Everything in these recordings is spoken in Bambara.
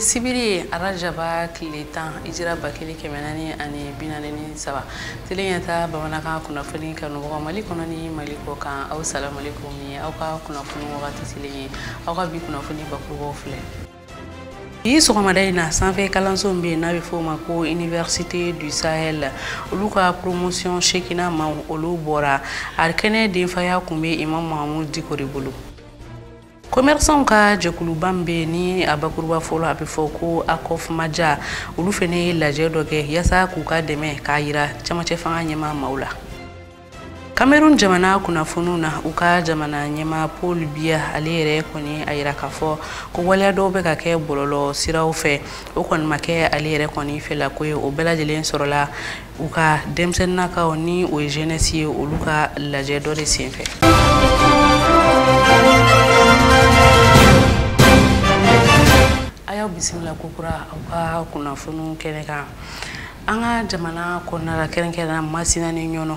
Sibiri arajaba tile 10 hijira 1443 tele ɲɛta bamanankan kunnafoni kanubagaw Mali kɔnɔ ni Mali kɔ kan aw salamu alaikum ni aw ka kunnafoni wagati selen ye aw ka bi kunnafoni bakurubaw filɛ. Bi sɔgɔmada in na sanfɛ kalanso min bɛ yen n'a bɛ fɔ o ma ko Université du Sahel olu ka promotion seeginna maaw olu bɔra a kɛnɛ denfaya tun bɛ Imam Mahamudu Diko de bolo. Commerçants ka jɛkuluba min bɛ yen ni a bakuruba fɔlɔ a bɛ fɔ ko ACOF-MAJA olu fana ye lajɛ dɔ kɛ yaasa k'u ka dɛmɛ k'a yira camancɛ fanga ɲɛmaa maaw la. Cameroun jamana kunnafoniw na u ka jamana ɲɛmaa Paul Biya ale yɛrɛ kɔni a yira k'a fɔ ko waleya dɔw bɛ ka kɛ bɔlɔlɔ siraw fɛ o kɔni ma kɛ ale yɛrɛ kɔni fɛlako ye o bɛɛ lajɛlen sɔrɔla u ka denmisɛnninnakaw ni o ye jeunesse ye olu ka lajɛ dɔ de senfɛ. A y'aw bisimila kokura aw ka kunnafoniw kɛnɛ kan. An ka jamana kɔnɔna la kɛrɛnkɛrɛnnenya Masina ni Ɲɔnɔ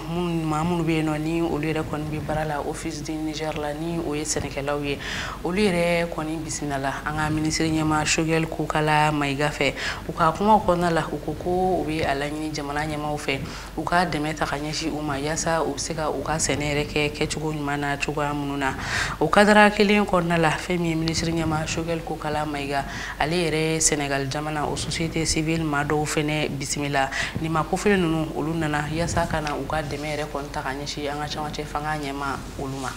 maa minnu bɛ yen nɔ ni olu yɛrɛ kɔni bɛ baara la Office du Niger la ni o ye sɛnɛkɛlaw ye olu yɛrɛ kɔni bisimila an ka minisiri ɲɛmaa Choguel Kokala Maïga fɛ. U ka kumaw kɔnɔna la u ko ko u bɛ a laɲini jamana ɲɛmaaw fɛ u ka dɛmɛ ta ka ɲɛsin u ma yaasa u bɛ se ka u ka sɛnɛ yɛrɛ kɛ kɛcogo ɲuman na cogoya minnu na. O kadara kelen kɔnɔna la fɛn min ye minisiri ɲɛmaa Choguel Kokala Maïga ale yɛrɛ Sénégal jamana o société civile maa dɔw fɛnɛ bisimila. Ni ma kofili ninnu olu nana yaasa ka na u ka dɛmɛ yɛrɛ kɔni ta ka ɲɛsin an ka camancɛ fanga ɲɛmaa olu ma.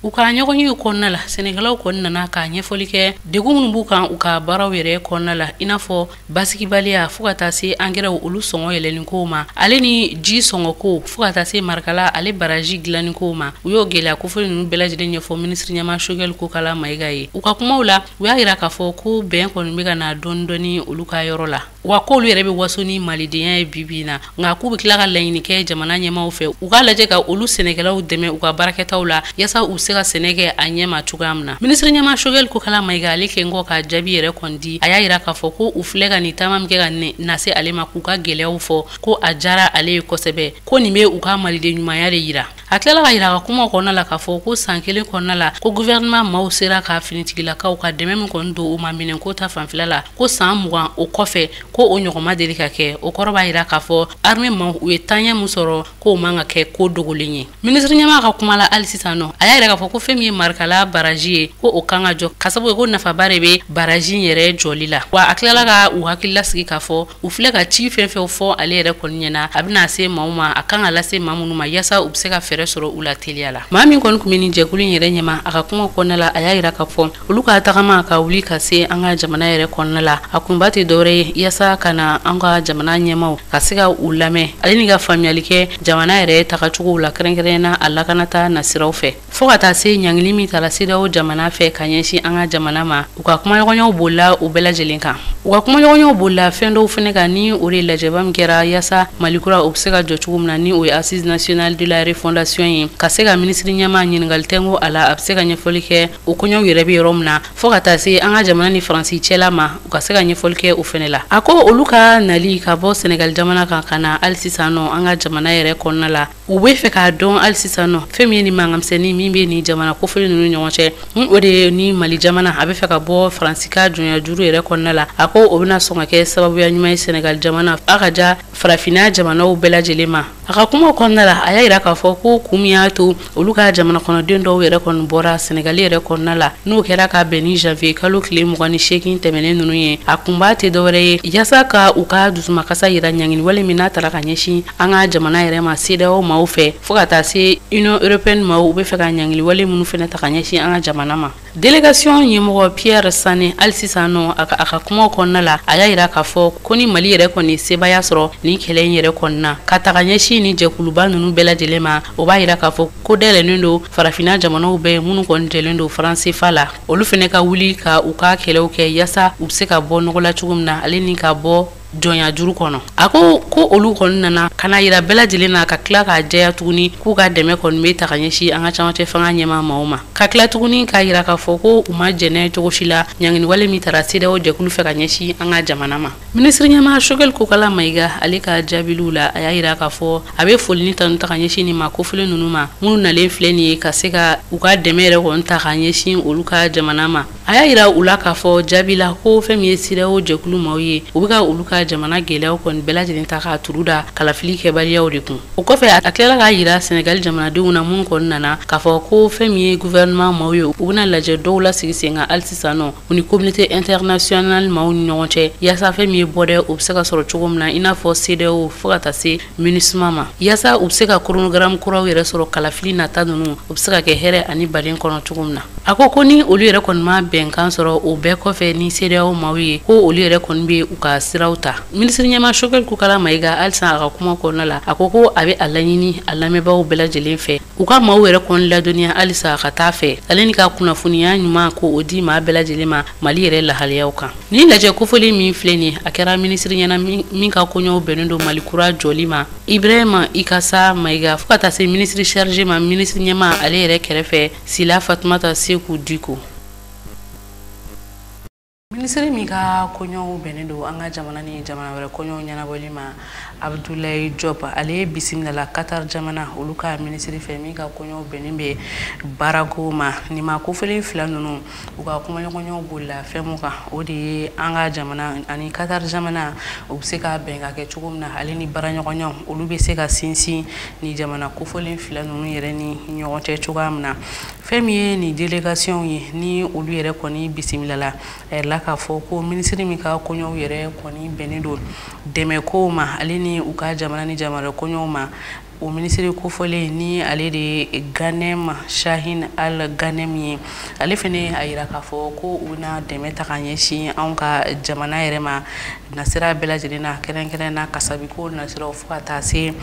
U ka ɲɔgɔnyew kɔnɔna la Sɛnɛkɛlaw kɔni nana ka ɲɛfɔli kɛ degun minnu b'u kan u ka baaraw yɛrɛ kɔnɔna la i n'a fɔ basigibaliya fo ka taa se angɛrɛw olu sɔngɔ yɛlɛnni kow ma ale ni ji sɔngɔ ko fo ka taa se Marikala ale baraji dilanni kow ma. U y'o gɛlɛya kofɔli ninnu bɛɛ lajɛlen ɲɛfɔ minisiri ɲɛmaa Choguel Kokala Maïga ye. U ka kumaw la u y'a yira k'a fɔ ko bɛn kɔni bɛ ka na dɔɔni dɔɔni olu ka yɔrɔ la wa k'olu yɛrɛ bɛ waso ni malidenya ye bi bi in na nka k'u bɛ tila ka laɲini kɛ jamana ɲɛmaaw fɛ u k'a lajɛ ka olu sɛnɛkɛlaw dɛmɛ u ka baarakɛtaw la yaasa u se ka sɛnɛ kɛ a ɲɛ ma cogoya min na. Minisiri ɲɛmaa Choguel Kokala Maïga ale kɛlen kɔ ka jaabi yɛrɛ kɔni di a y'a yira k'a fɔ ko u filɛ ka nin taama min kɛ ka na se ale ma k'u ka gɛlɛyaw fɔ ko a diyara ale ye kosɛbɛ ko nin bɛ u ka maliden ɲumanya de yira. A tilala ka yira a ka kuma kɔnɔna la k'a fɔ ko san kelen kɔnɔna la ko gouvernement maaw sera ka finitigilakaw ka dɛmɛ min kɔni don u ma minɛnko ta fanfɛla la ko san 20 o kɔfɛ ko o ɲɔgɔn ma deli ka kɛ. O kɔrɔ b'a yira k'a fɔ armée maaw u ye taaɲɛ min sɔrɔ k'o man ka kɛ ko dogolen ye. Minisiri ɲɛmaa ka kuma la hali sisan nɔ a y'a yira k'a fɔ ko fɛn min ye Marikala baraji ye ko o kan ka jɔ ka sababu kɛ ko nafaba de bɛ baraji in yɛrɛ jɔli la. Wa a tilala ka u hakili lasigi k'a fɔ u filɛ ka ci fɛn fɛn fɔ ale yɛrɛ kɔni ɲɛna a bɛna se maaw ma a kan ka lase maa minnu ma yaasa u bɛ se ka fɛɛrɛ sɔrɔ u la teliya la. Maa min kɔni tun bɛ nin jɛkulu in yɛrɛ ɲɛma a ka kuma kɔnɔna la a y'a yira k'a fɔ olu ka tagama ka wuli ka se an ka jamana yɛrɛ kɔnɔna la a kunba tɛ dɔwɛrɛ ye yaasa ka na an ka jamana ɲɛmaaw ka se ka u lamɛn ale ni ka faamuyali kɛ jamana yɛrɛ tagacogow la kɛrɛnkɛrɛnnenya a lakanata nasiraw fɛ fo ka taa se ɲangili min tala CEDEAO jamana fɛ ka ɲɛsin an ka jamana ma. U ka kumaɲɔgɔnyaw bolila u bɛɛ lajɛlen kan. U ka kumaɲɔgɔnyaw bolila fɛn dɔw fɛnɛ kan ni o de lajɛba min kɛra yaasa Mali kura o bɛ se ka jɔ cogo min na ni o ye Assise nationale de la refondation ye ka se ka minisiri ɲɛmaa ɲininkali tɛngo a la a bɛ se ka ɲɛfɔli kɛ o koɲɛw yɛrɛ bɛ yɔrɔ min na fo ka taa se an ka jamana ni Faransi cɛla ma u ka se ka ɲɛfɔli kɛ o fɛnɛ la. A ko olu ka nali ka bɔ Senegal jamana kan ka na hali sisan nɔ an ka jamana yɛrɛ kɔnɔna la u bɛ fɛ k'a dɔn hali sisan nɔ fɛn min ye ni mankanmisɛnnin min bɛ nin jamana kofɔlen ninnu ɲɔgɔn cɛ ni o de ye ni Mali jamana a bɛ fɛ ka bɔ Faransi ka jɔnya juru yɛrɛ kɔnɔna la. A ko o bɛna sɔn ka kɛ sababuya ɲuman ye Senegal jamana a ka ja farafinna jamanaw bɛɛ lajɛlen ma. A ka kuma kɔnɔna la a y'a yira k'a fɔ ko kun min y'a to olu ka jamana kɔnɔden dɔw yɛrɛ kɔni bɔra Senegal yɛrɛ kɔnɔna la n'o kɛra ka bɛn ni janvier kalo tile 28 tɛmɛnen ninnu ye a kunba tɛ dɔwɛrɛ ye yaasa ka u ka dusumakasa yira ɲangili wale min n'a tara ka ɲɛsin an ka jamana yɛrɛ ma CEDEAO maaw fɛ fo ka taa se Union européenne maaw u bɛ fɛ ka ɲangili wale minnu fɛnɛ ta ka ɲɛsin an ka jamana ma. Délégation ɲɛmɔgɔ Pierre Sané hali sisan nɔ a ka kumaw kɔnɔna la a y'a yira k'a fɔ ko ni Mali yɛrɛ kɔni sebaaya sɔrɔ nin kɛlɛ in yɛrɛ kɔnɔna ka taga ɲɛsin ni jɛkuluba ninnu bɛɛ lajɛlen ma o b'a yira k'a fɔ ko dayɛlɛnnen don farafinna jamanaw bɛɛ minnu kɔni jɛlen don franc CFA la olu fɛnɛ ka wuli ka u ka kɛlɛw kɛ yaasa u bɛ se ka bɔ nɔgɔ la cogo min na ale ni ka bɔ jɔnya juru kɔnɔ. A ko ko olu kɔni nana ka na yira bɛɛ lajɛlen na, ka tila k'a jɛya tuguni k'u ka dɛmɛ kɔni bɛ ta ka ɲɛsin an ka camancɛ fanga ɲɛmaa maaw ma, ka tila tuguni k'a yira k'a fɔ ko u ma jɛnɛ cogo si la ɲangini wale min taara CEDEAO jɛkulu fɛ ka ɲɛsin an ka jamana ma. Minisiri ɲɛmaa Choguel Kokalla Maïga, ale ka jaabiliw la, a y'a yira k'a fɔ a bɛ foli ni tanu ta ka ɲɛsin nin maa kofɔlen ninnu ma, minnu nalen filɛ nin ye ka se ka u ka dɛmɛ yɛrɛ kɔni ta ka ɲɛsin olu ka jamana ma. A y'a yira u la k'a fɔ jaabi la ko fɛn min ye CEDEAO jɛkulu maaw ye, u bɛ ka olu ka jamana gɛlɛyaw kɔni bɛɛ lajɛlen ta k'a turu da kalafili kɛbaliyaw de kun. O kɔfɛ, a tilala k'a yira Senegali jamanadenw na minnu kɔni nana k'a fɔ ko fɛn min ye gouvernement maaw ye, u bɛna lajɛ dɔw la sigi sen kan hali sisan nɔ u ni communauté internationale maaw ni ɲɔgɔn cɛ, yaasa fɛn min ye bɔdɛ, o bɛ se ka sɔrɔ cogo min na, i n'a fɔ CEDEAO fo ka taa se MINUSMA ma, yaasa u bɛ se ka chronogramme kuraw yɛrɛ sɔrɔ, kalafili nata ninnu, u bɛ se ka kɛ hɛrɛ ani baden kɔnɔ cogo min na. A ko ko ni olu yɛrɛ kɔni ma bɛnkan sɔrɔ o bɛɛ kɔfɛ ni CEDEAO maaw ye, ko olu yɛrɛ kɔni bɛ u ka siraw ta. Minisiri ɲɛmaa Choguel Kokalla Maïga, halisa a ka kuma kɔnɔna la, a ko ko a bɛ a laɲini a lamɛnbaaw bɛɛ lajɛlen fɛ, u ka maaw yɛrɛ kɔni ladɔnniya halisa ka taa fɛ, ale ni ka kunnafoniya ɲuman ko o di maa bɛɛ lajɛlen ma Mali yɛrɛ lahaliyaw kan. Ni lajɛ kofɔlen min filɛ nin, a kɛra minisiri ɲɛna min ka koɲɛw bɛnnen don Mali kura jɔli ma, Ibrahima Ikasa Maïga, fo ka taa se minisiri chargé ma minisiri ɲɛmaa ale yɛrɛ kɛrɛfɛ, Sila Fatumata Seku Diko. Minisiri min ka koɲɛw bɛnnen don an ka jamana ni jamana wɛrɛ koɲɛw ɲɛnabɔli ma, Abdoulaye Diop, ale ye bisimila Qatar jamana olu ka minisiri fɛ min ka koɲɛw bɛnnen bɛ baarako ma. Nin maa kofɔlen fila ninnu, u ka kumaɲɔgɔnyaw bolila fɛn mun kan, o de ye an ka jamana ani Qatar jamana u bɛ se ka bɛn ka kɛ cogo min na, ale ni baaraɲɔgɔnyaw olu bɛ se ka sinsin ni jamana kofɔlen fila ninnu yɛrɛ ni ɲɔgɔn cɛ cogoya min na. Fɛn min ye nin délégation ye, ni olu yɛrɛ kɔni bisimila la, a yɛrɛ k'a fɔ ko minisiri min ka koɲɛw yɛrɛ kɔni bɛnnen don dɛmɛ ma, ale ni u ka jamana ni jamana koɲɛw ma, o minisiri kofɔlen ni ale de ye Ganem Shahin Al Ganem ye, ale fɛnɛ a yira k'a fɔ ko u bɛna dɛmɛ ta ka ɲɛsin anw ka jamana yɛrɛ ma nasira bɛɛ lajɛlen na, kɛrɛnkɛrɛn na kasabiko nasiraw, fo ka taa se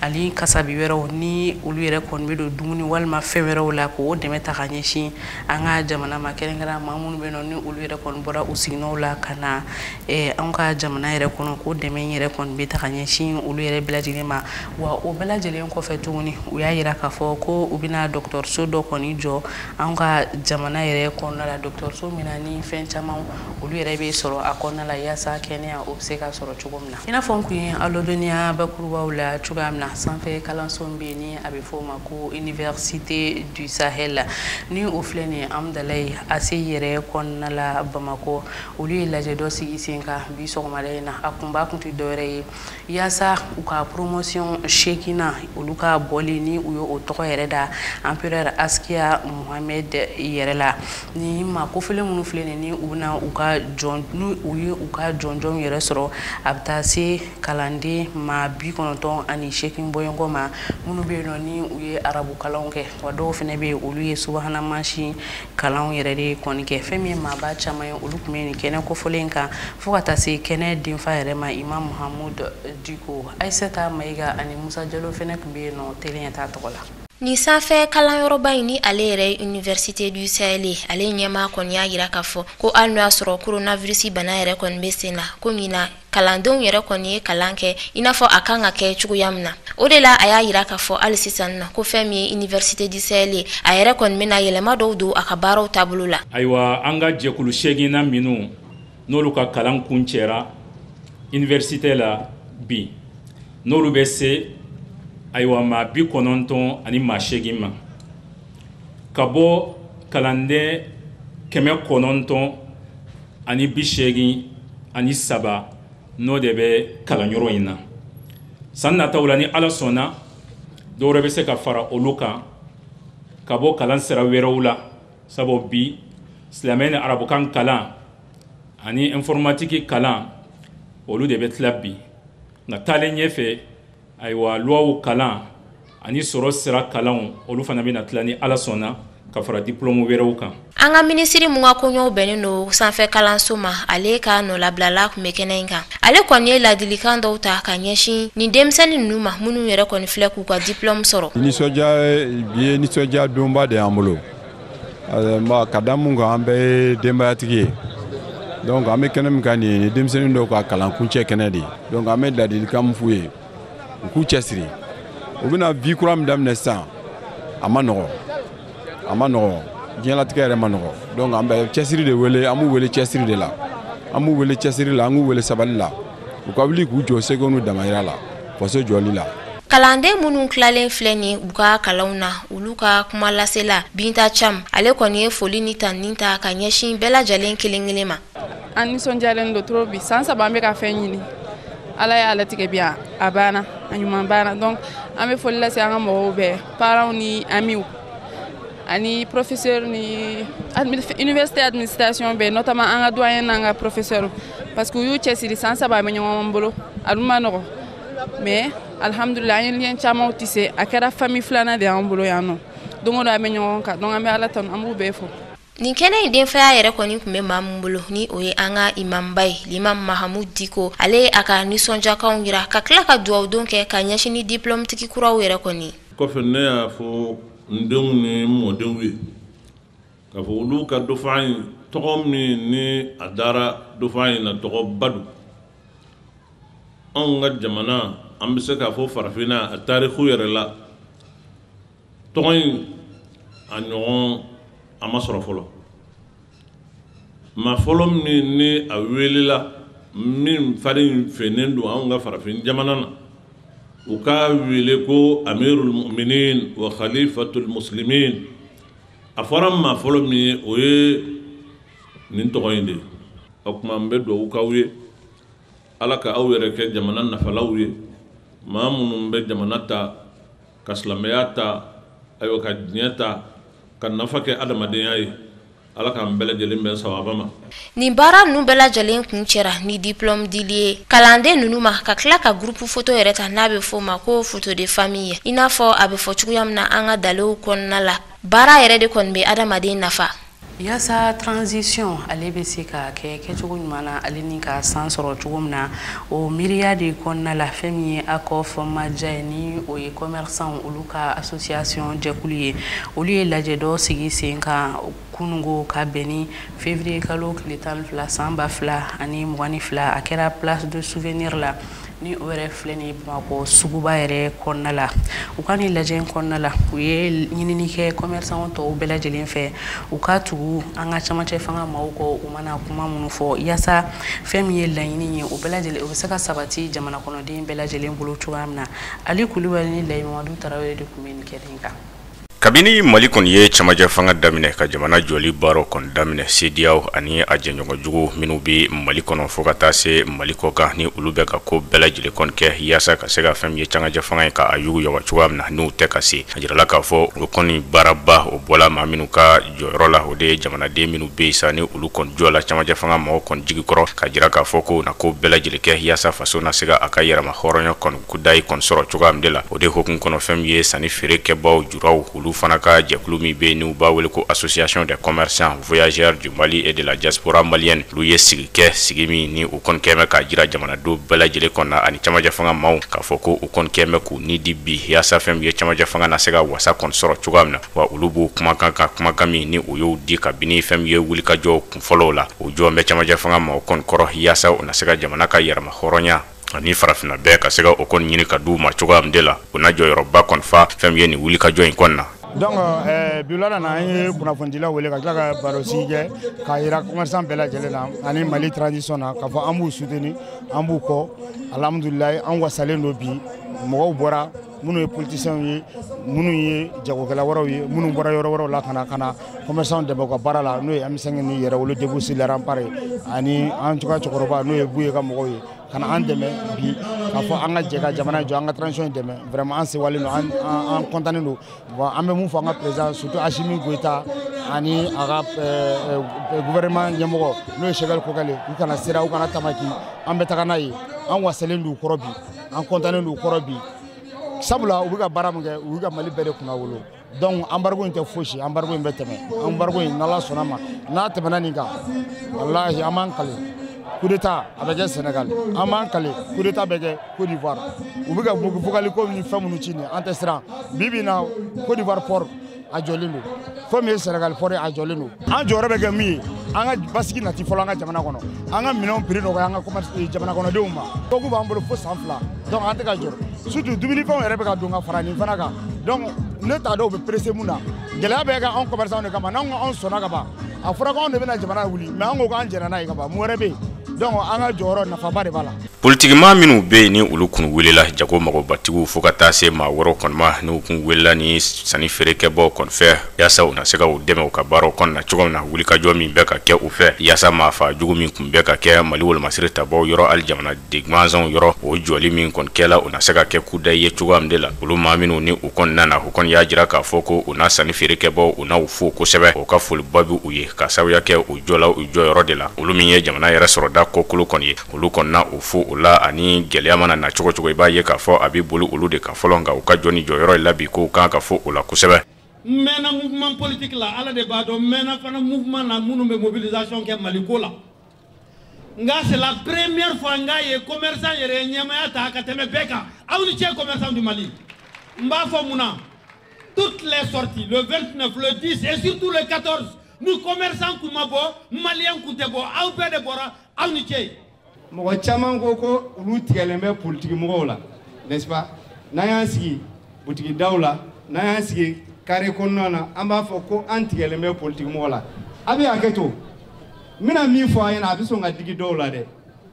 ani kasabi wɛrɛw ni olu yɛrɛ kɔni bɛ don dumuni walima fɛn wɛrɛw la, k'o dɛmɛ ta ka ɲɛsin an ka jamana ma, kɛrɛnkɛrɛn maa minnu bɛ yen nɔ ni olu yɛrɛ kɔni bɔra u siginɔw la ka na anw ka jamana yɛrɛ kɔnɔ, k'o dɛmɛ yɛrɛ kɔni bɛ ta ka ɲɛsin olu yɛrɛ bɛɛ lajɛlen ma. Wa o bɛɛ lajɛlen kɔfɛ tuguni, u y'a yira k'a fɔ ko u bɛna dɔgɔtɔrɔso dɔ kɔni jɔ anw ka jamana yɛrɛ kɔnɔna la, dɔgɔtɔrɔso min na ni fɛn caman olu yɛrɛ bɛ sɔrɔ a kɔnɔna la, yaasa kɛnɛya o bɛ se ka sɔrɔ cogo min na. I n'a fɔ n kun ye aw ladɔnniya bakurubaw la cogoya min na, sanfɛ kalanso min bɛ yen ni a bɛ fɔ o ma ko Université du Sahel, ni o filɛ nin ye Hamdallaye ACI yɛrɛ kɔnɔna la Bamakɔ, olu ye lajɛ dɔ sigi sen kan bi sɔgɔmada in na. A kunba kun tɛ dɔwɛrɛ ye yaasa u ka promotion seeginna olu ka bɔli ni u ye o tɔgɔ yɛrɛ da Empereur Askia Mohamed yɛrɛ la. Ni maa kofɔlen minnu filɛ nin ni u bɛna u ka jɔn, ni u ye u ka jɔnjɔnw yɛrɛ sɔrɔ, a bɛ taa se kalanden maa 98 bɔɲɔgɔn ma, minnu bɛ yen nɔ ni u ye arabu kalanw kɛ, wa dɔw fana bɛ yen, olu ye subahana mansin kalanw yɛrɛ de kɔni kɛ. Fɛn min ye maaba caman ye, olu tun bɛ nin kɛnɛ kofɔlen kan, fo ka taa se kɛnɛ denfa yɛrɛ ma, Imam Mahamudu Diko. Ayisata Mayiga ani Musa Jalo fana tun bɛ yen nɔ télé ɲɛ t'a tɔgɔ la. Nin sanfɛ kalanyɔrɔba in, ni ale yɛrɛ ye Université du Sahel ye, ale ɲɛmaa kɔni y'a yira k'a fɔ ko hali n'o y'a sɔrɔ coronavirus bana yɛrɛ kɔni bɛ sen na, ko ɲina kalandenw yɛrɛ kɔni ye kalan kɛ i n'a fɔ a kan ka kɛ cogoya min na. O de la, a y'a yira k'a fɔ hali sisan nɔ ko fɛn min ye Université du Sahel ye, a yɛrɛ kɔni bɛna yɛlɛma dɔw don a ka baaraw taabolo la. Ayiwa, an ka jɛkulu seeginna minnu n'olu ka kalan kun cɛra université la bi, n'olu bɛ se ayiwa maa 98 ma, ka bɔ kalanden 983, n'o de bɛ kalanyɔrɔ in na. San nataw la, ni Ala sɔnna, dɔwɛrɛ bɛ se ka fara olu kan ka bɔ kalan sira wɛrɛw la, sabu bi silamɛ ni arabukan kalan ani informatique kalan, olu de bɛ tila bi. Nka taalen ɲɛfɛ, ayiwa, luwaw kalan ani sɔrɔ sira kalanw, olu fana bɛna tila ni Ala sɔnna, ka fara diplôme wɛrɛw kan. An ka minisiri mun ka koɲɛw bɛnnen don sanfɛ kalanso ma, ale ka nɔlabilala tun bɛ kɛnɛ in kan. Ale kɔni ye ladilikan dɔw ta ka ɲɛsin nin denmisɛnnin ninnu ma, minnu yɛrɛ kɔni filɛ k'u ka diplôme sɔrɔ. Nisɔndiya bi ye, nisɔndiya donba de y'an bolo, ka da mun kan, an bɛɛ ye denbayatigi ye. Donc an bɛ kɛnɛ min kan nin ye, denmisɛnnin dɔw ka kalan kuncɛ kɛnɛ de ye. Donc an bɛ ladilikan min f'u ye, u k'u cɛsiri. U bɛna vie kura min daminɛ sisan, a ma nɔgɔ, a ma nɔgɔ, diɲɛlatigɛ yɛrɛ ma nɔgɔ. Donc an bɛ cɛsiri de wele, an b'u wele cɛsiri de la, an b'u wele cɛsiri la, an k'u wele sabali la, u ka wuli k'u jɔ seko n'u damayira la, faso jɔli la. Kalanden minnu tilalen filɛ nin u ka kalanw na, olu ka kuma lasela Binta Cham, ale kɔni ye foli ni tanuni ta ka ɲɛsin bɛɛ lajɛlen kelen kelen ma. An nisɔndiyalen don trop bi. San 3 an bɛ ka fɛn ɲini, Ala y'a latigɛ bi, a banna, a ɲuman banna. Donc an bɛ foli lase an ka mɔgɔw bɛɛ, parents ni amis ani professeur ni université administration bɛɛ, notamment an ka doyen n'an ka professeur, parce que u y'u cɛsiri. San 3 an bɛ ɲɔgɔn bolo, a dun ma nɔgɔ, mais alhamdulilah, an ye lien camanw tissé. A kɛra famille filanan de y'an bolo yan nɔ, don o don an bɛ ɲɔgɔn kan. Donc an bɛ Ala tanu, an b'u bɛɛ fo. Nin kɛnɛ in denfaya yɛrɛ kɔni tun bɛ maa min bolo, ni o ye an ka imamba ye, l'imam Mahamud Diko, ale ye a ka nisɔndiyakanw yira ka tila ka dugawudon kɛ ka ɲɛsin ni diplôme tigi kuraw yɛrɛ kɔni. Kɔfɛ, ne y'a fɔ n denw ni n mɔdenw ye k'a fɔ olu ka dɔfa in tɔgɔ min ni a dara dɔfa in na, tɔgɔba don. Anw ka jamana, an bɛ se k'a fɔ farafinna a tariku yɛrɛ la, tɔgɔ in a ɲɔgɔn a ma sɔrɔ fɔlɔ. Maa fɔlɔ min ni a welela min fari fennen don anw ka farafin jamana na, u k'a wele ko Amirul Muminin wa Khalifatul Muslimin, a fɔra maa fɔlɔ min ye, o ye nin tɔgɔ in de ye. O tuma n bɛ dugawu k'aw ye, Ala ka aw yɛrɛ kɛ jamana nafalaw ye, maa minnu bɛ jamana ta ka silamɛya ta, ayiwa, ka diɲɛ ta ka nafa kɛ adamadenya ye. Ala k'an bɛɛ lajɛlen bɛn sababa ma. Nin baara ninnu bɛɛ lajɛlen kun cɛra ni diplôme dili ye kalanden ninnu ma, ka tila ka groupe photo yɛrɛ ta, n'a bɛ fɔ o ma ko photo de famille, i n'a fɔ a bɛ fɔ cogoya min na an ka dalew kɔnɔna la. Baara yɛrɛ de kɔni bɛ adamaden nafa. Yaasa transition ale bɛ se ka kɛ kɛcogo ɲuman na, ale ni ka san sɔrɔ cogo min na, o miiriya de kɔnɔna la, fɛn min ye ACOF Maja ye, ni o ye commerçant olu ka association jɛkulu ye, olu ye lajɛ dɔ sigi sen kan kunungo ka bɛn ni février kalo tile 12 san 2022. A kɛra Place de Souvenir la, ni o yɛrɛ filɛ nin ye Bamakɔ suguba yɛrɛ kɔnɔna la. U ka nin lajɛ in kɔnɔna la, u ye ɲinini kɛ commerçant tɔw bɛɛ lajɛlen fɛ, u ka tugu an ka camancɛ fanga maaw kɔ, u mana kuma minnu fɔ, yaasa fɛn min ye laɲini ye, o bɛɛ lajɛlen o bɛ se ka sabati jamana kɔnɔden bɛɛ lajɛlen bolo cogoya min na. Ali Kulubali ni Layi Mamadu Tarawele de tun bɛ nin kɛnɛ in kan. Kabini Mali kɔni ye cɛmajɛ fanga daminɛ ka jamana jɔli baaraw kɔni daminɛ, CEDEAO ani a jɛɲɔgɔnjugu minnu bɛ Mali kɔnɔ fo ka taa se Mali kɔ kan, ni olu bɛ ka ko bɛɛ lajɛlen kɔni kɛ yaasa ka se ka fɛn min ye cɛmajɛ fanga ye ka a yugu cogoya min na, n'u tɛ ka se, a jirala k'a fɔ o kɔni baaraba o bɔla maa minnu ka jɔyɔrɔ la, o de ye jamanaden minnu bɛ yen sa, ni olu kɔni jɔ la cɛmajɛ fanga mɔgɔw kɔni jigi kɔrɔ, ka jira k'a fɔ ko na ko bɛɛ lajɛlen kɛ yaasa faso na se ka a ka yɛrɛma hɔrɔnya kɔni kudayi kɔni sɔrɔ cogoya min de la. O de hukumu kɔnɔ, fɛn min ye sanni feere kɛbaw juraw, olu fana ka jɛkulu min bɛ yen n'u b'a wele ko Association des commerçants voyageurs du Mali et de la diaspora malienne, olu ye sigi kɛ, sigi min ni u kɔni kɛn bɛ k'a jira jamanadenw bɛɛ lajɛlen kɔnɔ ani camancɛ fanga maaw k'a fɔ ko u kɔni kɛn bɛ k'u ni di bi yaasa fɛn min ye camancɛ fanga na se ka wasa kɔni sɔrɔ cogoya min na. Wa olu b'u kumakan kan, kumakan min ni u y'o di kabini fɛn min ye wulikajɔw kunfɔlɔw la, o jɔ bɛ camancɛ fanga maaw kɔni kɔrɔ yaasa u na se ka jamana ka yɛrɛma hɔrɔnya ani farafinna bɛɛ ka se ka o kɔni ɲini ka d'u ma cogoya min de la. O na jɔyɔrɔba kɔni fa fɛn min ye nin wulikajɔ in kɔni na. Donc bi wulada na, an ye kunnafonidilaw wele ka tila ka baro sigi kɛ k'a yira commerçant bɛɛ lajɛlen na ani Mali transition na k'a fɔ an b'u soutenir, an b'u kɔ. Alhamdulilayi, an wasalen don bi. Mɔgɔw bɔra, minnu ye politiciens ye, minnu ye jagokɛla wɛrɛw ye, minnu bɔra yɔrɔ wɛrɛw la ka na commerçant dɛmɛ u ka baara la, n'o ye M5 ni Yɛrɛwolo Debout sur les Remparts ye, ani an ka cɛkɔrɔba n'o ye Buye ka mɔgɔw ye, ka na an dɛmɛ bi k'a fɔ an ka jɛ ka jamana jɔ, an ka transition dɛmɛ. Vraiment, an sewalen don, an content don. Bon, an bɛ mun fɔ an ka président, surtout Assimi Goïta ani a ka gouvernement ɲɛmɔgɔ n'o ye Choguel Kokale, u kana sira, u kana tamaki, an bɛ taga n'a ye. An wasalen don u kɔrɔ bi, an content don u kɔrɔ bi, sabula u bɛ ka baara min kɛ, u bɛ ka Mali bɛɛ de kunna wolo. Donc embargo in tɛ fosi, embargo in bɛ tɛmɛ. Embargo in, n'Ala sɔnna ma, n'a tɛmɛna nin kan, walahi, an b'an kale, coup d'état a bɛ kɛ Sénégal, an b'an kale, coup d'état bɛ kɛ Côte d'Ivoire. U bɛ ka vocal ko ni fɛn minnu ci nin, an tɛ siran. Bi bi in na, Côte d'Ivoire port a jɔlen don, fɛn min ye Sénégal port ye, a jɔlen don. An jɔyɔrɔ bɛ kɛ min ye, An ka basigi nati fɔlɔ an ka jamana kɔnɔ, an ka minɛnw prix nɔgɔya an ka commerce jamana kɔnɔdenw ma. Dɔw b'an bolo fo san 2, donc an tɛ ka jɔ, surtout dumunifɛnw yɛrɛ bɛ ka don ka fara nin fana kan. Donc ne t'a dɔn u bɛ pressé mun na. Gɛlɛya bɛ kɛ anw commerçant de kama. N'anw ko anw sɔnna ka ban, a fɔra ko anw de bɛna jamana wuli, mais an ko k'an jɛnna n'a ye ka ban. Mun wɛrɛ bɛ yen? Donc an ka jɔyɔrɔ nafaba de b'a la. Politikimaa minnu bɛ yen, ni olu kun welela, jago magobatigiw fo ka taa se maa wɛrɛw kɔni ma, n'u kun welela ni sanni feerekɛbaw kɔni fɛ, yaasa u na se ka u dɛmɛ u ka baaraw kɔnɔ na cogo min na, wulikajɔ min bɛ ka kɛ u fɛ yaasa maafa jugu min kun bɛ ka kɛ Mali wolomasiri tabaw yɔrɔ, hali jamana gansanw yɔrɔ, o jɔli min kɔni kɛla, u na se ka kɛ kuda ye cogoya min de la. Olu maa minnu ni u kɔni nana, u kɔni y'a jira k'a fɔ ko u na sanni feerekɛbaw, u n'u fo kosɛbɛ, u ka foliba bɛ u ye ka sababuya kɛ u jɔla u jɔyɔrɔ de la. Olu min ye jamana yɛrɛ sɔrɔda kɔkolo kɔni ye, olu kɔni na u fo o la. Ani gɛlɛya mana na cogo cogo, i b'a ye k'a fɔ a bɛ boli olu de kan fɔlɔ. Nka u ka jɔ ni jɔyɔrɔ ye la bi, k'o kan ka fɔ o la kosɛbɛ. N mɛnna mouvement politique la, Ala de b'a dɔn. N mɛnna fana mouvement na minnu bɛ mobilisation kɛ Mali ko la, nka c'est la première fois n k'a ye commerçant yɛrɛ ye ɲɛmaaya ta ka tɛmɛ bɛɛ kan. Aw ni ce, commerçant du Mali. N b'a fɔ mun na? Toutes les sorties, le 29, le 10 et surtout le 14, ni commerçant kun ma bɔ, malien kun tɛ bɔ. Aw bɛɛ de bɔra, aw ni ce. Mɔgɔ caman ko ko olu tigɛlen bɛ politiki mɔgɔw la, n'est-ce pas? N'an y'an sigi butigi daw la, n'an y'an sigi carré kɔnɔna na, an b'a fɔ ko an tigɛlen bɛ politiki mɔgɔ la. A bɛ hakɛ to, n bɛna min fɔ a ɲɛna, a bɛ sɔn ka digi dɔw la dɛ,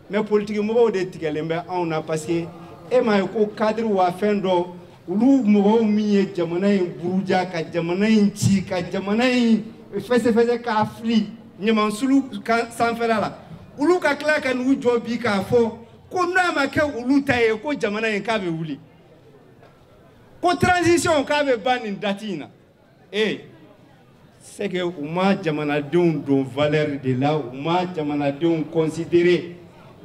mais politiki mɔgɔw de tigɛlen bɛ anw na, parce que e m'a ye ko cadre wa fɛn dɔ, olu mɔgɔw min ye jamana in buruja, ka jamana in ci, ka jamana in fɛsɛfɛsɛ, k'a fili ɲamansulu sanfɛla la, olu ka tila ka n'u jɔ bi k'a fɔ ko n'a ma kɛ olu ta ye, ko jamana in k'a bɛ wuli, ko transition k'a bɛ ban nin date in na. Ee, c'est que u ma jamanadenw don valeur de la, u ma jamanadenw considérer.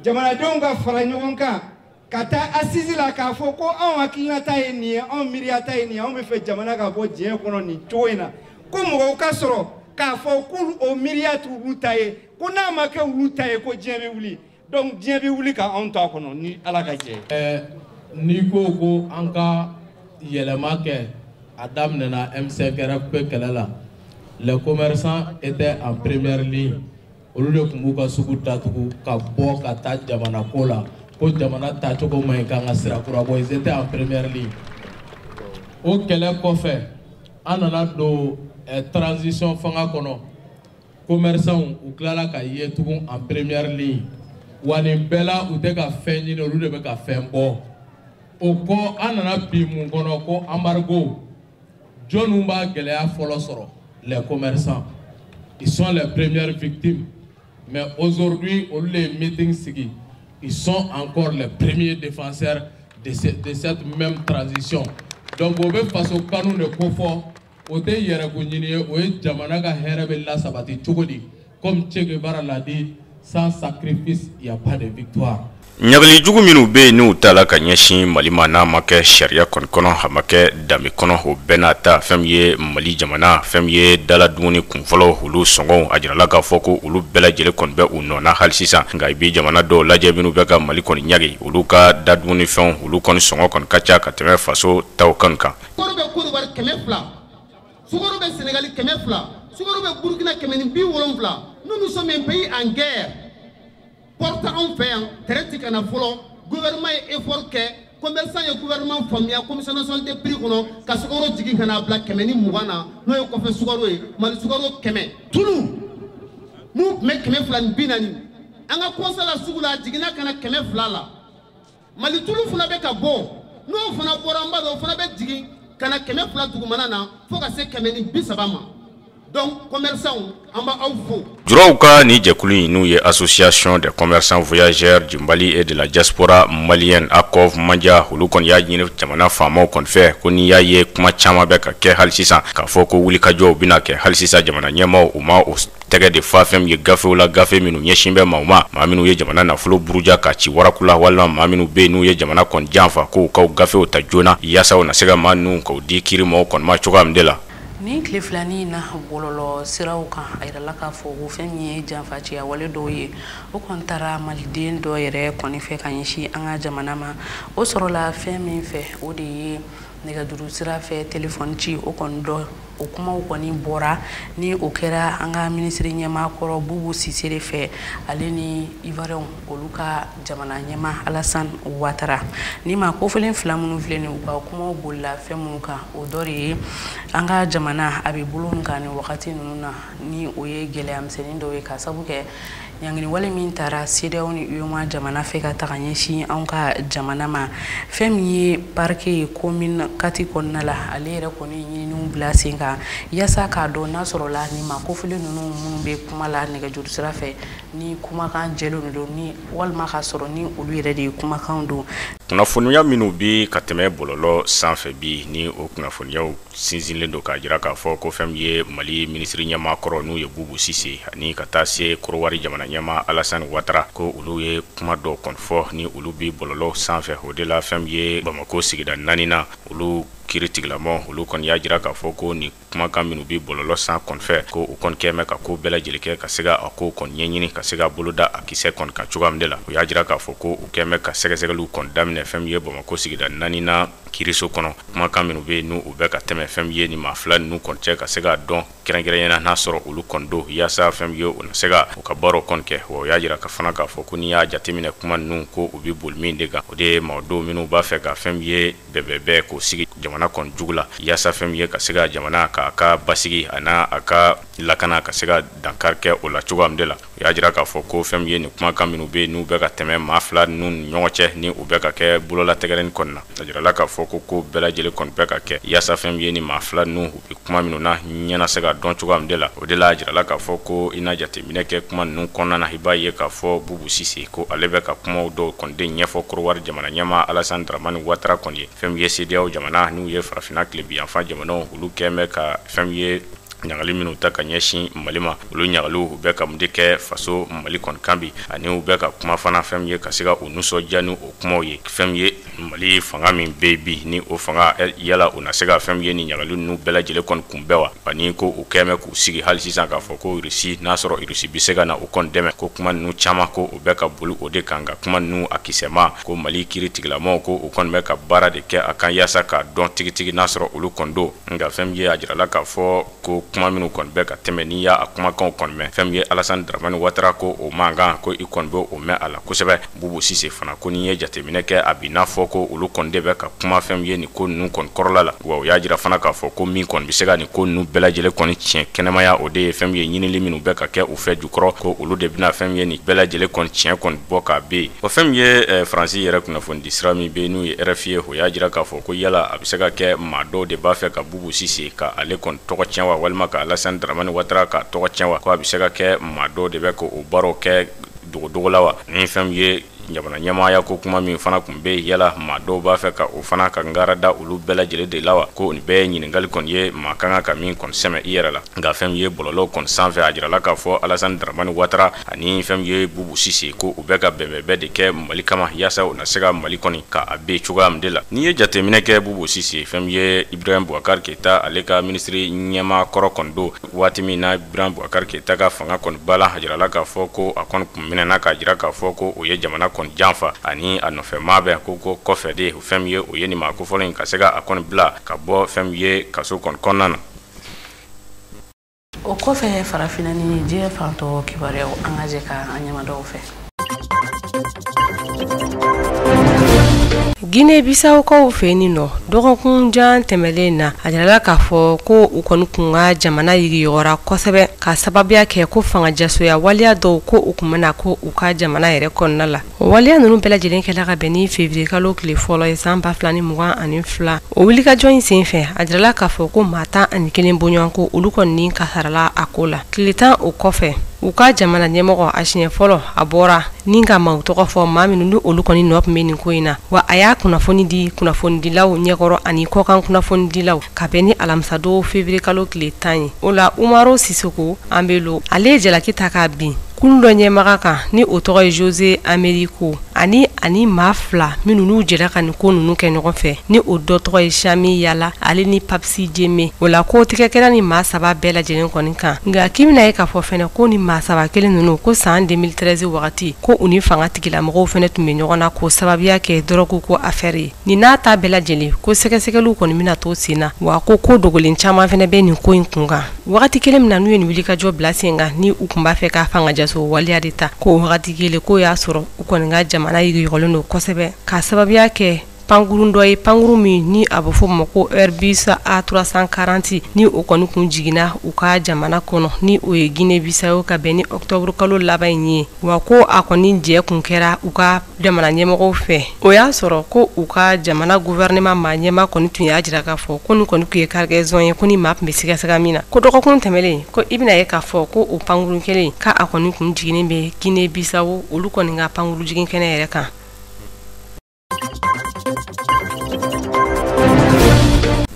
Jamanadenw ka fara ɲɔgɔn kan ka taa assise la k'a fɔ ko anw hakilinata ye nin ye, anw miiriyata ye nin ye, anw bɛ fɛ jamana ka bɔ diɲɛ kɔnɔ nin cogo in na, ko mɔgɔw ka sɔrɔ k'a fɔ ko o miiriya t'olu ta ye, ko n'a ma kɛ olu ta ye, ko diɲɛ bɛ wuli. Donc diɲɛ bɛ wuli ka anw to a kɔnɔ ni Ala ka jɛ. N'i ko ko an ka yɛlɛma kɛ, a daminɛna M5RFP kɛlɛ la, les commerçants étaient en première ligne. Olu de tun b'u ka sugu datugu ka bɔ ka taa jamana ko la, ko jamana taacogo man ɲi, k'an ka sira kura bɔ. Ils étaient en première ligne. O kɛlɛ kɔfɛ, an nana don transition fanga kɔnɔ, commerçants u tilala ka ye tugun en première ligne. Wa nin bɛɛ la, u tɛ ka fɛn ɲini, olu de bɛ ka fɛn bɔ. O kɔ, an nana bin mun kɔnɔ? Ko embargo. Jɔnniw b'a gɛlɛya fɔlɔ sɔrɔ? Les commerçants, ils sont les premières victimes. Mais aujourd'hui, olu de ye meeting sigi, ils sont encore les premiers défenseurs de cette même transition. Donc o bɛ faso kanu de kofɔ, o tɛ yɛrɛko ɲini ye, o ye jamana ka hɛrɛ bɛ lasabati cogo di. Comme Che Guevara l'a dit, sans sacrifice, il y a pas de victoire. Ɲagali jugu minnu bɛ yen, n'u tala ka ɲɛsin Mali ma, n'a ma kɛ sariya kɔni kɔnɔ, a ma kɛ danbe kɔnɔ, o bɛɛ n'a ta, fɛn min ye Mali jamana, fɛn min ye dala dumuni kunfɔlɔ, olu sɔngɔw, a jirala k'a fɔ ko olu bɛɛ lajɛlen kɔni bɛ u nɔ na hali sisan. Nka i bɛ jamana dɔw lajɛ minnu bɛ ka Mali kɔni ɲagi, olu ka da dumunifɛnw, olu kɔni sɔngɔ kɔni ka ca ka tɛmɛ faso taw kan kan. Sukaro bɛ Côte d'Ivoire 200, sukaro bɛ Sénégal 200, sukaro bɛ Burkina 170. Nous, nous sommes un pays en guerre. Porte anw fɛ yan, train ti ka na fɔlɔ. Gouvernement ye effort kɛ, commerçant ye gouvernement faamuya, Commission nationale des prix kɔnɔ ka sukaro jigin ka n'a bila 120 na, n'o ye kɔfɛ sukaro ye, Mali sukaro 100. Tulu mun tun bɛ 240, an ka conseil la sugu la, a jiginna ka na 200 la. Mali tulu fana bɛ ka bɔ, n'o fana bɔra, an b'a dɔn o fana bɛ jigin ka na 200 dugumana na fo ka se 130 ma. Donc commerçants, an b'aw fo. Juraw ka ni jɛkulu in, n'u ye Association des commerçants voyageurs du Mali et de la diaspora malienne, ACOV Manja, olu kɔni y'a ɲini jamana faamaw kɔni fɛ ko n'i y'a ye kuma caman bɛ ka kɛ hali sisan k'a fɔ ko wulikajɔw bɛna kɛ, hali sisan jamana ɲɛmaaw u ma o tɛgɛ de fa fɛn min ye gafew la, gafe minnu ɲɛsin bɛ maaw ma, maa minnu ye jamana nafolo buruja ka ci waraku la, walima maa minnu bɛ yen n'u ye jamana kɔni janfa, k'u k'aw gafew ta joona yaasa u na se ka maa ninnu k'u di kiiri maaw kɔni ma cogoya min de la. Nin tile filanin in na, bɔlɔlɔ siraw kan, a yirala k'a fɔ ko fɛn min ye janfaciya wale dɔw ye, o kɔni taara maliden dɔ yɛrɛ kɔni fɛ ka ɲɛsin an ka jamana ma. O sɔrɔla fɛn min fɛ, o de ye nɛgɛjuru sira fɛ telefɔni ci o kɔni dɔ o kumaw kɔni bɔra ni o kɛra an ka minisiri ɲɛmaa kɔrɔ Bubu Sise de fɛ, ale ni Ivoiriyɛnw olu ka jamana ɲɛmaa Alassane Ouattara. Ni maa kofɔlen fila minnu filɛ nin, u ka kumaw bolila fɛn minnu kan, o dɔ de ye an ka jamana a bɛ bolo min kan nin wagati ninnu na, ni o ye gɛlɛya misɛnnin dɔw ye ka sabu kɛ ɲangini wale min taara CEDEAO ni UEMOA jamana fɛ ka taga ɲɛsin anw ka jamana ma. Fɛn min ye parquet ye commune 4 kɔnɔna la, ale yɛrɛ kɔni ɲininiw bila sen kan yaasa k'a dɔn n'a sɔrɔla ni maa kofɔlen ninnu minnu bɛ kuma la nɛgɛjuru sira fɛ ni kumakan jɛlenw don, ni walima k'a sɔrɔ ni olu yɛrɛ de ye kumakan don. Kunnafoniya minnu bi ka tɛmɛ bɔlɔlɔ sanfɛ bi, ni o kunnafoniyaw sinsinlen don k'a jira k'a fɔ ko fɛn min ye Mali minisiri ɲɛmaa kɔrɔ n'u ye Bubu Sise ani ka taa se Korowari jamana ɲɛmaa Alassane Ouattara, ko olu ye kuma dɔw kɔni fɔ ni olu bi bɔlɔlɔ sanfɛ. O de la fɛn min ye Bamako sigida 4 na, olu kiiritigilamaw olu kɔni y'a jira k'a fɔ ko nin kumakan minnu bi bɔlɔlɔ san kɔni ko u kɔni kɛn bɛ ka ko bɛɛ lajɛlen kɛ ka se ka a ko kɔni ɲɛɲini ka se ka bolo da a kisɛ kɔni kan cogoya min de la. U y'a jira k'a fɔ ko u kɛn bɛ ka sɛgɛsɛgɛliw kɔni daminɛ fɛn min ye Bamako sigida 4 na kiiriso kɔnɔ. Kumakan minnu bɛ yen n'u bɛ ka tɛmɛ fɛn min ye nin maa fila ninnu kɔni cɛ ka se k'a dɔn kɛrɛnkɛrɛnnenya n'a sɔrɔ olu kɔni don, yaasa fɛn min ye u na se ka u ka baaraw kɔni kɛ. Wa u y'a jira ka fana k'a fɔ ko n'i y'a jateminɛ kuma ninnu ko u bɛ boli min de kan, o de ye maa dɔw minnu b'a fɛ ka fɛn min ye bɛnbɛnbɛn k'o sigi jamana kɔni jugu la, yaasa fɛn min ye ka se ka jamana k'a ka basigi a n'a a ka lakana ka se ka dankari kɛ o la cogoya min de la. U y'a jira k'a fɔ ko fɛn min ye nin kumakan minnu bɛ yen n'u bɛ ka tɛmɛ maa fila ninnu ni ɲɔgɔn cɛ, ni u bɛ ka kɛ bololatigɛrɛnin kɔni na, a jirala k'a fɔ ko bɛɛ lajɛlen kɔni bɛ ka kɛ yaasa fɛn min ye nin maa fila ninnu u bɛ kuma minnu na ɲɛna se ka dɔn cogoya min de la. O de la a jirala k'a fɔ ko i n'a jateminɛ kɛ kuma ninnu kɔnɔna na, i b'a ye k'a fɔ Bubu Sise ko ale bɛ ka kumaw dɔw kɔni de ɲɛfɔ Korowari jamana ɲɛmaa Alassane Dramane Ouattara kɔni ye. Fɛn min ye CEDEAO jamana n'u ye farafinna tilebinyanfan jamanaw, olu kɛn bɛ ka fɛn min ye ɲagali minnu ta ka ɲɛsin Mali ma, olu ɲagaliw u bɛ ka mun de kɛ faso Mali kɔni kan bi, ani u bɛ ka kuma fana fɛn min ye ka se ka u nisɔndiya ni o kumaw ye. Fɛn min ye Mali fanga min bɛ bi, ni o fanga yala u na se ka fɛn min ye nin ɲagali ninnu bɛɛ lajɛlen kɔni kunbɛn wa, ani ko u kɛn bɛ k'u sigi hali sisan k'a fɔ ko Russie n'a sɔrɔ Russie bɛ se ka na u kɔni dɛmɛ, ko kuma ninnu caman ko u bɛ ka boli o de kan. Nka kuma ninnu a kisɛma ko Mali kiiritigilamaw ko u kɔni bɛ ka baara de kɛ a kan yaasa k'a dɔn tigitigi n'a sɔrɔ olu kɔni don. Nka fɛn min ye a jirala k'a fɔ ko kuma minnu kɔni bɛ ka tɛmɛ, n'i y'a kumakanw kɔni mɛn, fɛn min ye Alassane Dramane Ouattara ko o mankan ko i kɔni bɛ o mɛn a la kosɛbɛ. Bubu Sise fana ko n'i ye jateminɛ kɛ a bi n'a fɔ ko olu kɔni de bɛ ka kuma fɛn min ye nin ko ninnu kɔni kɔrɔla la. Wa u y'a jira fana k'a fɔ ko min kɔni bɛ se ka nin ko ninnu bɛɛ lajɛlen kɔni tiɲɛ kɛnɛmaya, o de ye fɛn min ye ɲinili minnu bɛ ka kɛ u fɛ jukɔrɔ, ko olu de bɛna fɛn min ye nin bɛɛ lajɛlen kɔni tiɲɛ kɔni bɔ k'a bɛ yen. O fɛn min ye Faransi yɛrɛ kunnafonidi sira min bɛ yen n'u ye RFI ye, o y'a jira k'a fɔ ko yala a bɛ se ka kɛ maa dɔw de b'a fɛ ka Bubu Sise ka ale kɔni tɔgɔ tiɲɛ wa, walima ka Alassane Dramane Ouattara ka tɔgɔ tiɲɛ wa, ko a bɛ se ka kɛ maa dɔw de bɛ k'o baaraw kɛ dogodogo la wa. Ni fɛn min ye jamana ɲɛmaaya ko kuma min fana tun bɛ yala maa dɔw b'a fɛ ka o fana ka ngara da olu bɛɛ lajɛlen de la wa, ko nin bɛɛ ye ɲininkali kɔni ye maa kan ka min kɔni sɛmɛ i yɛrɛ la. Nka fɛn min ye bɔlɔlɔw kɔni sanfɛ, a jirala k'a fɔ Alassane Dramane Ouattara ani fɛn min ye Bubu Sise ko u bɛ ka bɛnbɛnbɛn de kɛ Mali kama yaasa u na se ka Mali kɔni ka a bɛ cogoya min de la. N'i ye jateminɛ kɛ Bubu Sise, fɛn min ye Ibrahim Boubacar Keita ale ka minisiri ɲɛmaa kɔrɔ kɔni don, waati min na Ibrahim Boubacar Keita ka fanga kɔni bala, a jirala k'a fɔ ko a kɔni kun minɛna k'a jira k'a fɔ ko o ye jamana kɔni janfa ani a nɔfɛ maa bɛ ko kɔfɛ de fɛn min ye o ye nin maa kofɔlen in ka se ka a kɔni bila ka bɔ fɛn min ye kaso kɔni kɔnɔna na. O kɔfɛ farafinna ni diɲɛ fantɔ kibaruyaw, an ka jɛ ka an ɲɛmadaw fɛ. Guinée-Bissau-kaw fɛ yen nɔ, dɔgɔkun jan tɛmɛlen na, a jirala k'a fɔ ko u kɔni kun ka jamana yiriyɔrɔ kosɛbɛ ka sababuya kɛ ko fanga jasoya waleya dɔw ko u kun bɛna ko u ka jamana yɛrɛ kɔnɔna la. O waleya ninnu bɛɛ lajɛlen kɛla ka bɛn ni février kalo tile fɔlɔ ye san 2022. O wulikajɔ in senfɛ, a jirala k'a fɔ ko maa 11 bɔɲɔgɔnko olu kɔni kasarala a ko la. Tile 10 o kɔfɛ, u ka jamana ɲɛmɔgɔ a siɲɛ fɔlɔ a bɔra ni ka maaw tɔgɔ fɔ maa minnu ni olu kɔni nɔ tun bɛ nin ko in na, wa a y'a kunnafoni di kunnafonidilaw ɲɛkɔrɔ ani kɔkan kunnafonidilaw ka bɛn ni alamisadon février kalo tile 10 ye. O la Umaro Sisoko Embalo ale ye jalaki ta k'a bin Kulu dɔ ɲɛmaga kan ni o tɔgɔ ye Jose Americo ani maa fila minnu n'u jɛra ka nin ko ninnu kɛ ɲɔgɔn fɛ ni o dɔ tɔgɔ ye Sami Yala ale ni Papsi Jeme. O la ko tigɛ kɛra ni maa saba bɛɛ lajɛlen kɔni kan. Nka k'i bɛna ye k'a fɔ fɛnɛ ko ni maa saba kelen ninnu ko san 2013 wagati ko u ni fanga tigilamɔgɔw fɛnɛ tun bɛ ɲɔgɔn na k'o sababuya kɛ dɔrɔgu ko affaire ye. Nin n'a ta bɛɛ lajɛlen ko sɛgɛsɛgɛliw kɔni bɛna to sen na, wa ko dogolen caman fɛnɛ bɛ nin ko in kun kan. Wagati kelen min na n'u ye nin wulikajɔ bila sen kan ni u tun b'a fɛ ka fanga jaso waleya de ta, k'o wagati kelen k'o y'a sɔrɔ u kɔni ka jamana yigiyɔgɔlen don kosɛbɛ k'a sababuya kɛ pankurun dɔ ye, pankurun min ni a bɛ fɔ o ma ko Airbus A340 ni o kɔni kun jiginna u ka jamana kɔnɔ ni o ye Guinée Bissau ka bɛn ni octobre kalo laban in ye. Wa ko a kɔni jɛ kun kɛra u ka jamana ɲɛmɔgɔw fɛ. O y'a sɔrɔ ko u ka jamana gouvernement maa ɲɛmaa kɔni tun y'a jira k'a fɔ ko nin kɔni tun ye cargaison ye, ko ni maa tun bɛ sigasɛga min na. Ko dɔgɔkun tɛmɛnen ko i bɛna ye k'a fɔ ko o pankurun kelen k'a kɔni kun jiginnen bɛ Guinée Bissau olu kɔni ka pankurun jigin kɛnɛ yɛrɛ kan.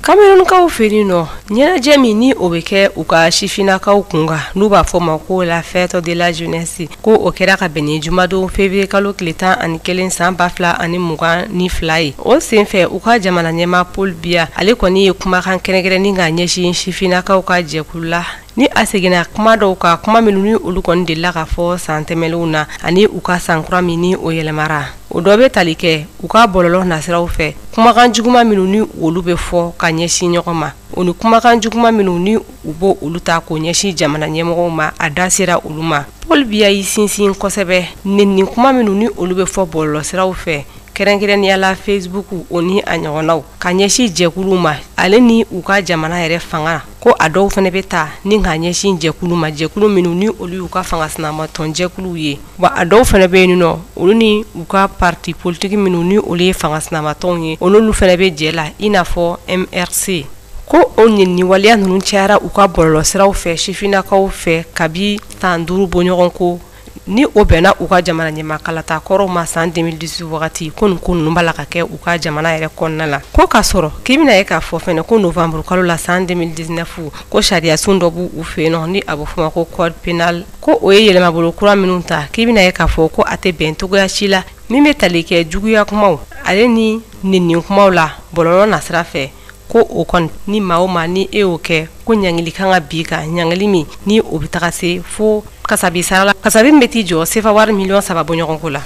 Kamerunkaw fɛ yen nɔ, ɲɛnajɛ min ni o bɛ kɛ u ka sifinnakaw kun kan n'u b'a fɔ ma ko la fête de la jeunesse, ko o kɛra ka bɛn ni jumadon février kalo tile 11 san 2022 ye. O senfɛ u ka jamana ɲɛmaa Paul Biya ale kɔni ye kumakan kɛrɛnkɛrɛnnin ka ɲɛsin sifinnakaw ka jɛkulu la ni a seginna kuma dɔw kan, kuma minnu ni olu kɔni delila ka fɔ san tɛmɛnlenw na ani u ka san kura min ni o yɛlɛmara. O dɔ bɛ tali kɛ u ka bɔlɔlɔ nasiraw fɛ, kumakan juguman minnu ni olu bɛ fɔ ka ɲɛsin ɲɔgɔn ma, o ni kumakan juguman minnu ni u b'o olu ta k'o ɲɛsin jamana ɲɛmɔgɔw ma, a da sera olu ma. Paul Biya y'i sinsin kosɛbɛ nin kuma minnu ni olu bɛ fɔ bɔlɔlɔsiraw fɛ, kɛrɛnkɛrɛnnenya la Facebook o ni a ɲɔgɔnnaw, ka ɲɛsin jɛkuluw ma ale ni u ka jamana yɛrɛ fanga, ko a dɔw fana bɛ ta ni ka ɲɛsin jɛkulu ma, jɛkulu minnu ni olu y'u ka fanga sinamatɔn jɛkuluw ye. Wa a dɔw fana bɛ yen nɔ olu ni u ka parti politique minnu ni olu ye fanga sinamatɔnw ye, olu fana bɛ jɛ la i n'a fɔ MRC. Ko o ɲinini waleya ninnu cayara u ka bɔlɔlɔsiraw fɛ sifinnakaw fɛ kabi san 5 bɔɲɔgɔn ko ni o bɛnna u ka jamana ɲɛmakalata kɔrɔw ma san 2018 wagati, ko nin ko ninnu b'a la ka kɛ u ka jamana yɛrɛ kɔnɔna la. Ko k'a sɔrɔ k'i bɛna ye k'a fɔ fɛnɛ ko novembre kalo la san 2019 ko sariyasun dɔ b'u fɛ yen nɔ ni a bɛ fɔ ma ko code pénal, ko o ye yɛlɛmabolo kura minnu ta, k'i bɛna ye k'a fɔ ko a tɛ bɛn cogoya si la min bɛ tali kɛ juguya kumaw ale ni nɛni kumaw la bɔlɔlɔ nasira fɛ, ko o kɔni ni maa o maa ni e y'o kɛ ko ɲangili kan ka bin kan, ɲangili min ni o bɛ taga se fo kasabi sara la, kasabi min bɛ t'i jɔ sefa wari miliyɔn 3 bɔɲɔgɔnko la.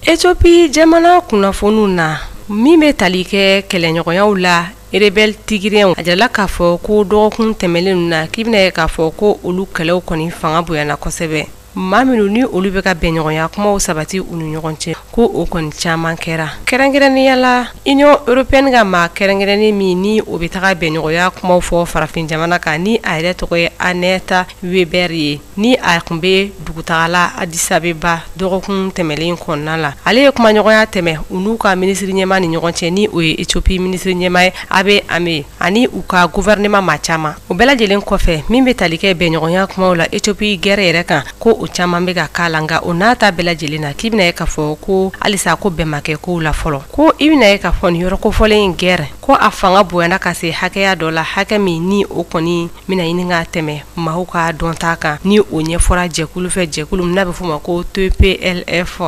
Ethiopie jamana kunnafoniw na min bɛ tali kɛ kɛlɛɲɔgɔnyaw la rebelle tigriens, a jirala k'a fɔ ko dɔgɔkun tɛmɛnen na k'i bɛna ye k'a fɔ ko olu kɛlɛw kɔni fanga bonyana kosɛbɛ. Maa minnu ni olu bɛ ka bɛnɲɔgɔnya kumaw sabati u ni ɲɔgɔn cɛ, ko o kɔni caman kɛra. Kɛrɛnkɛrɛnnenya la Union européenne ka maa kɛrɛnkɛrɛnnen min ni o bɛ taga bɛnɲɔgɔnya kumaw fɔ farafin jamana kan ni a yɛrɛ tɔgɔ ye Annette Weber ye, ni a tun bɛ dugutagala Addis Abeba dɔgɔkun tɛmɛnen kɔnɔna la. Ale ye kumaɲɔgɔnya tɛmɛ u n'u ka minisiri ɲɛmaa ni ɲɔgɔn cɛ ni o ye Ethiopie minisiri ɲɛmaa ye Abiy Ahmed ani u ka gouvernement maa caman. O bɛɛ lajɛlen kɔfɛ min bɛ tali kɛ bɛnɲɔgɔnya kumaw la Ethiopie guerre yɛrɛ kan, ko o caman bɛ ka k'a la. Nka o n'a ta bɛɛ lajɛlen na k'i bɛna ye k'a fɔ ko halisa ko bɛn ma kɛ kow la fɔlɔ. Ko i bɛna ye k'a fɔ nin yɔrɔ kofɔlen in guerre ko a fanga bonyana ka se hakɛya dɔ la, hakɛ min ni o kɔni bɛna ɲini ka tɛmɛ maaw ka dɔnta kan, ni o ɲɛfɔra jɛkulu fɛ, jɛkulu min n'a bɛ f'o ma ko TPLF.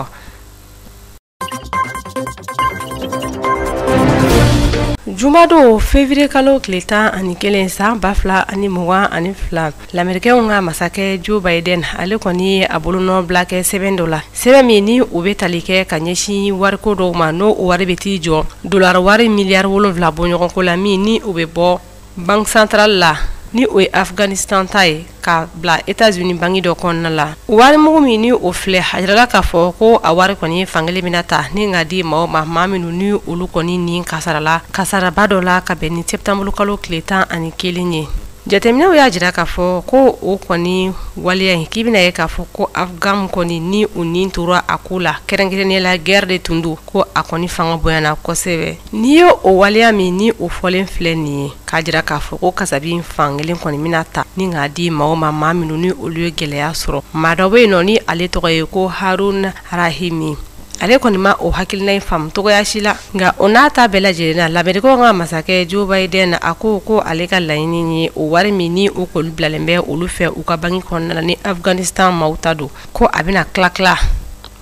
Jumadon février kalo tile 11 san 2022, Lamerikɛnw ka masakɛ Joe Biden ale kɔni ye a bolonɔ bila kɛ sɛbɛn dɔ la, sɛbɛn min ni o bɛ tali kɛ ka ɲɛsin wariko dɔw ma, n'o wari bɛ t'i jɔ dollar wari miliyari 7 bɔɲɔgɔnko la, min ni o bɛ bɔ banque centrale la ni o ye Afghanistan ta ye ka bila États-Unis banque dɔ kɔnɔna la. Warimugu min ni o filɛ, a jirala k'a fɔ ko a wari kɔni fankelen bɛna ta ni ka di maaw ma, maa minnu ni olu kɔni ni kasarala kasaraba dɔ la ka bɛn ni septembre kalo tile 11 ye. Jateminɛw y'a jira k'a fɔ ko o kɔni waleya in, k'i bɛna ye k'a fɔ ko Afghan kɔni ni u ni tora a ko la, kɛrɛnkɛrɛnnenya la guerre de tun don, ko a kɔni fanga bonyana kosɛbɛ. N'i ye o waleya min ni o fɔlen filɛ nin ye, k'a jira k'a fɔ ko kasabi in fankelen kɔni bɛna ta ni k'a di maaw ma, maa minnu ni olu ye gɛlɛya sɔrɔ. Maa dɔ bɛ yen nɔ ni ale tɔgɔ ye ko Harun Rahimi, Ale kɔni ma o hakilina in faamu cogoya si la. Nka o n'a ta bɛɛ lajɛlen na, lamerikɛnw ka masakɛ Joe Biden a ko ko ale ka laɲini ye o wari min ni o kɔni bilalen bɛ olu fɛ u ka banki kɔnɔna la ni Afghanistan maaw ta don, ko a bɛna tila tila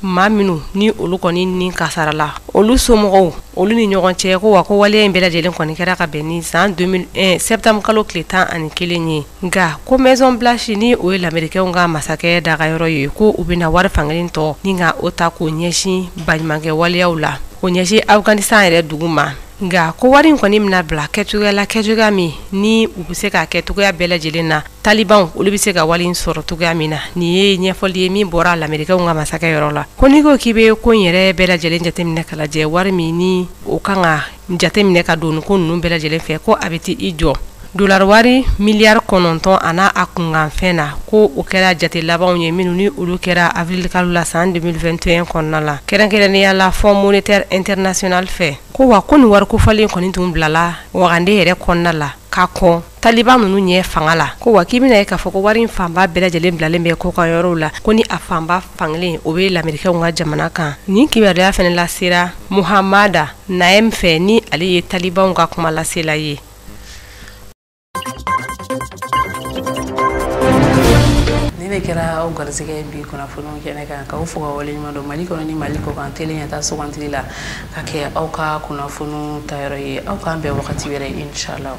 maa minnu ni olu kɔni ni kasarala olu somɔgɔw olu ni ɲɔgɔn cɛ. Ko wa ko waleya in bɛɛ lajɛlen kɔni kɛra ka bɛn ni san 2001 septembre kalo tile 11 ye. Nka ko Maison Blanche ni o ye lamerikɛnw ka masakɛ dagayɔrɔ ye, ko u bɛna wari fankelen tɔ ni ka o ta k'o ɲɛsin baɲumankɛ waleyaw la, k'o ɲɛsin Afghanistan yɛrɛ dugu ma. Nka ko wari in kɔni bɛna bila kɛcogoya la, kɛcogoya min ni u bɛ se k'a kɛ cogoya bɛɛ lajɛlen na, talibanw olu bɛ se ka wari in sɔrɔ cogoya min na. Nin ye ɲɛfɔli ye min bɔra lamerikɛnw ka masakɛ yɔrɔ la. Ko n'i ko k'i bɛ ko in yɛrɛ bɛɛ lajɛlen jateminɛ ka lajɛ, wari min ni o kan ka jateminɛ ka don ko ninnu bɛɛ lajɛlen fɛ, ko a bɛ t'i jɔ dollar wari miliyari 9 a n'a a kunkanfɛn na. Ko o kɛra jate labanw ye minnu ni olu kɛra avril kalo la san 2021 kɔnɔna la, kɛrɛnkɛrɛnnenya la Fonds monétaire international fɛ. Ko wa ko nin wari kofɔlen kɔni tun bilala wagande yɛrɛ kɔnɔna la ka kɔn taliban ninnu ɲɛ fanga la. Ko wa k'i bɛna ye k'a fɔ ko wari in fanba bɛɛ lajɛlen bilalen bɛ kɔkan yɔrɔw la, ko ni a fanba fankelen o bɛ lamerikɛnw ka jamana kan. Nin kibaruya fana lasera Muhamada Naem fɛ, ni ale ye talibanw ka kuma lasela ye. Ni de kɛra aw garisɛgɛ bi kunnafoniw kɛnɛ kan, k'aw fo ka waleɲuman dɔn. Mali kɔnɔ ni Mali kɔkan, tele ɲɛta sugantili la ka kɛ aw ka kunnafoniw tayɔrɔ ye. Aw k'an bɛn wagati wɛrɛ, inshallah.